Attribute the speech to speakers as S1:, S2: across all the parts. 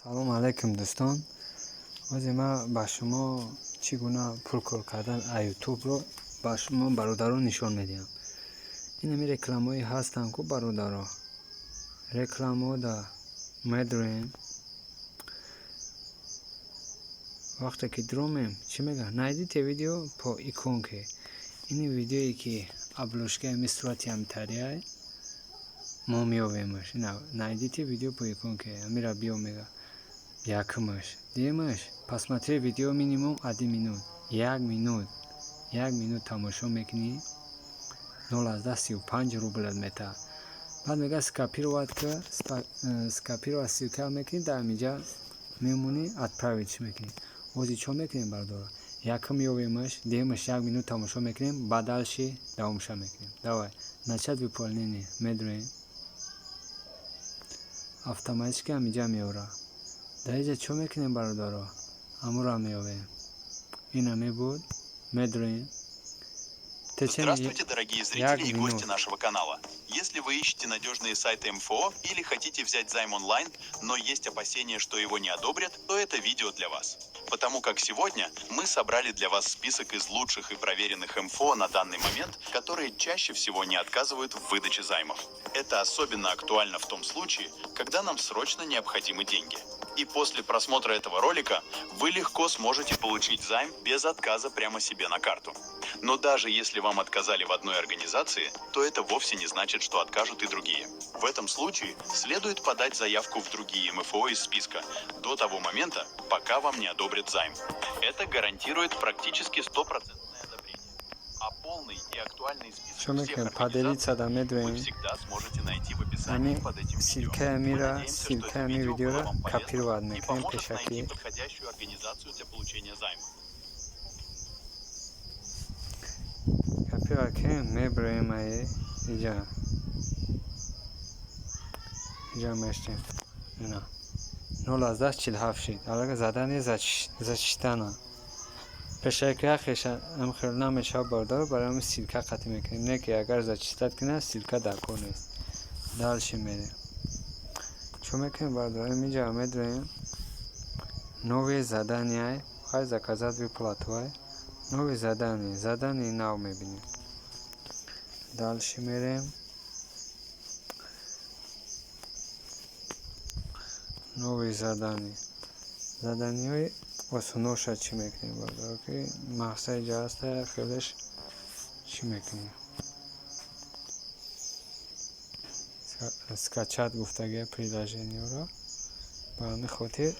S1: Салом алайкум, дӯстон. Ҳозир ман ба шумо чӣ гуна пул кор кардан аз ютубро ба шумо бародарон нишон медиҳам. Ин ҳами рекламаҳое ҳастанд ку, бародаро. Рекламаҳода медроем. Вақте ки дромем, чӣ мегӯяд? Найдите видео по иконке. Ини видеое ки обложкаи ҳами сурати ҳамитариай, мо меёвемаш. Найдите видео по иконке. Ҳамира биё мегӯяд. Якумаш. Дуюмаш, посмотри видео минимум один минут. Як минут. Як минут тамошо мекунӣ, 0,35 рублят метаҳад. Баъд мегӯяд, скопировать ка, скопировать ссылка мекунӣ, дар ҳаминҷа мемонӣ, отправить мекунӣ. Ҳозир чо мекунем, бародаро? Якум меёвемаш, дуюмаш як минут тамошо мекунем, баъд дальше давомша мекунем. Давай, начать выполнение медроем. Автоматически ҳаминҷа меорад. Дар инҷа чо мекунем, бародаро? Ҳамуро меёвем. Ина мебуд, медроем.
S2: Здравствуйте, дорогие зрители и гости нашего канала. Если вы ищете надежные сайты МФО или хотите взять займ онлайн, но есть опасения, что его не одобрят, то это видео для вас. Потому как сегодня мы собрали для вас список из лучших и проверенных МФО на данный момент, которые чаще всего не отказывают в выдаче займов. Это особенно актуально в том случае, когда нам срочно необходимы деньги. И после просмотра этого ролика вы легко сможете получить займ без отказа прямо себе на карту. Но даже если вам отказали в одной организации, то это вовсе не значит, что откажут и другие. В этом случае следует подать заявку в другие МФО из списка до того момента, пока вам не одобрят займ. Это гарантирует практически стопроцентное одобрение. А полный и актуальный список всех организаций вы всегда сможете найти в описании под этим видео. Мы надеемся, что это видео было вам полезно и поможет найти подходящую организацию для получения займа.
S1: Копировать кунем, меброем, ай иҷа. Иҷа мештем. Ина. 0,47 шид. Аллакай задание зачитана. Пешаки яхеша ам хел намешава, бародаро, барои ҳамин ссылка қатъ мекунем. Не ки агар зачитать кунад, ссылка дар кор нест. Дальше мерем. Чо мекунем, бародаро? Инҷа медроем. Новые задания, хай, заказать выплату, ай. Новые задания, задание нав мебинем. Дальше мерем. Новые задания. Заданиҳои осоноша чӣ мекунем, бародаро, ки мақсади ҷа ҳаста, хелеш чӣ мекунем? Скачать гуфтагия приложениеро. Ба ҳамин хотир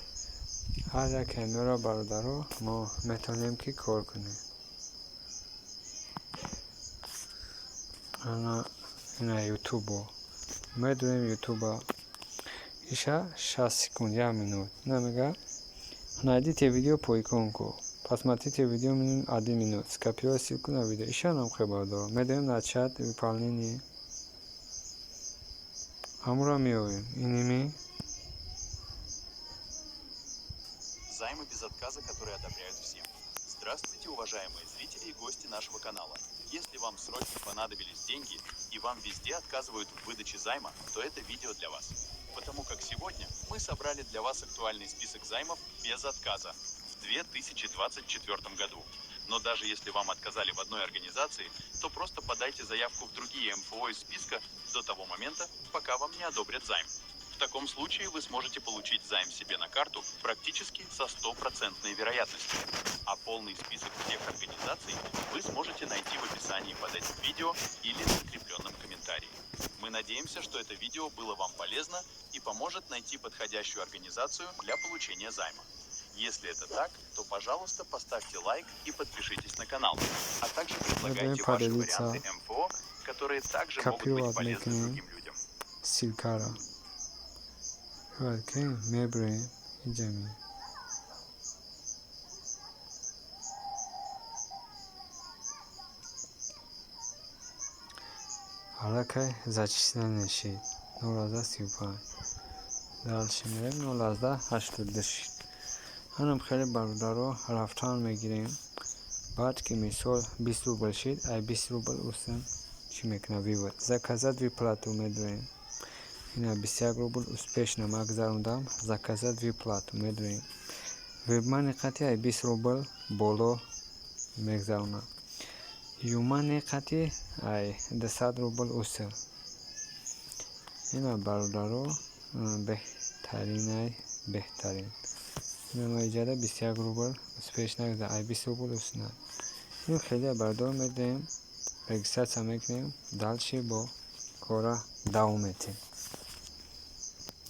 S1: ҳар як ҳамёро, бародаро, мо метавонем ки кор кунем. Ана ина ютубо. Медонем, ютуба иша 60 секунд, як минут. Ина мега, найдите видео по иконку. Посмотрите видео минимум один минут. Скопировать ссылку на видео. Иша нам хел, бародаро. Медоем, начать выполнение. Ҳамуро меёвем. Иними
S2: Займы без отказа, которые одобряют всем. Здравствуйте, уважаемые зрители и гости нашего канала. Если вам срочно понадобились деньги и вам везде отказывают в выдаче займа, то это видео для вас. Потому как сегодня мы собрали для вас актуальный список займов без отказа в 2024 году. Но даже если вам отказали в одной организации, то просто подайте заявку в другие МФО из списка до того момента, пока вам не одобрят займ. В таком случае вы сможете получить займ себе на карту практически со стопроцентной вероятностью. А полный список всех организаций вы сможете найти в описании под этим видео или в закрепленном комментарии. Мы надеемся, что это видео было вам полезно и поможет найти подходящую организацию для получения займа. Если это так, то, пожалуйста, поставьте лайк и подпишитесь на канал, а также предлагайте ваши варианты МФО, которые также могут быть полезны другим людям.
S1: Ссылкара. Окей, меброем иҷа. Аллакай зачисление шид. 0,35. Дальше мерем, 0,82 шид. Ҳанам хеле, бародаро, рафтан мегирем. Баъд ки мисол 20 рубл шид, ай 20 рубл усем чӣ мекунад, вывод. Заказать выплату медоем. Ина, 21 рубл успешно ма гузарондам. Заказать выплату медурем. Вебмани қати ай 20 рубл боло мегузаронам. Юмани қати ай 200 рубл уср. Ина, бародаро, беҳтаринай, беҳтарин. Ина, ма иҷада 21 рубл успешно, ай 20 рубл усна. Ин хеле, бародаро, медиҳем, регистрация мекунем, дальше бо кора давом метиҳем.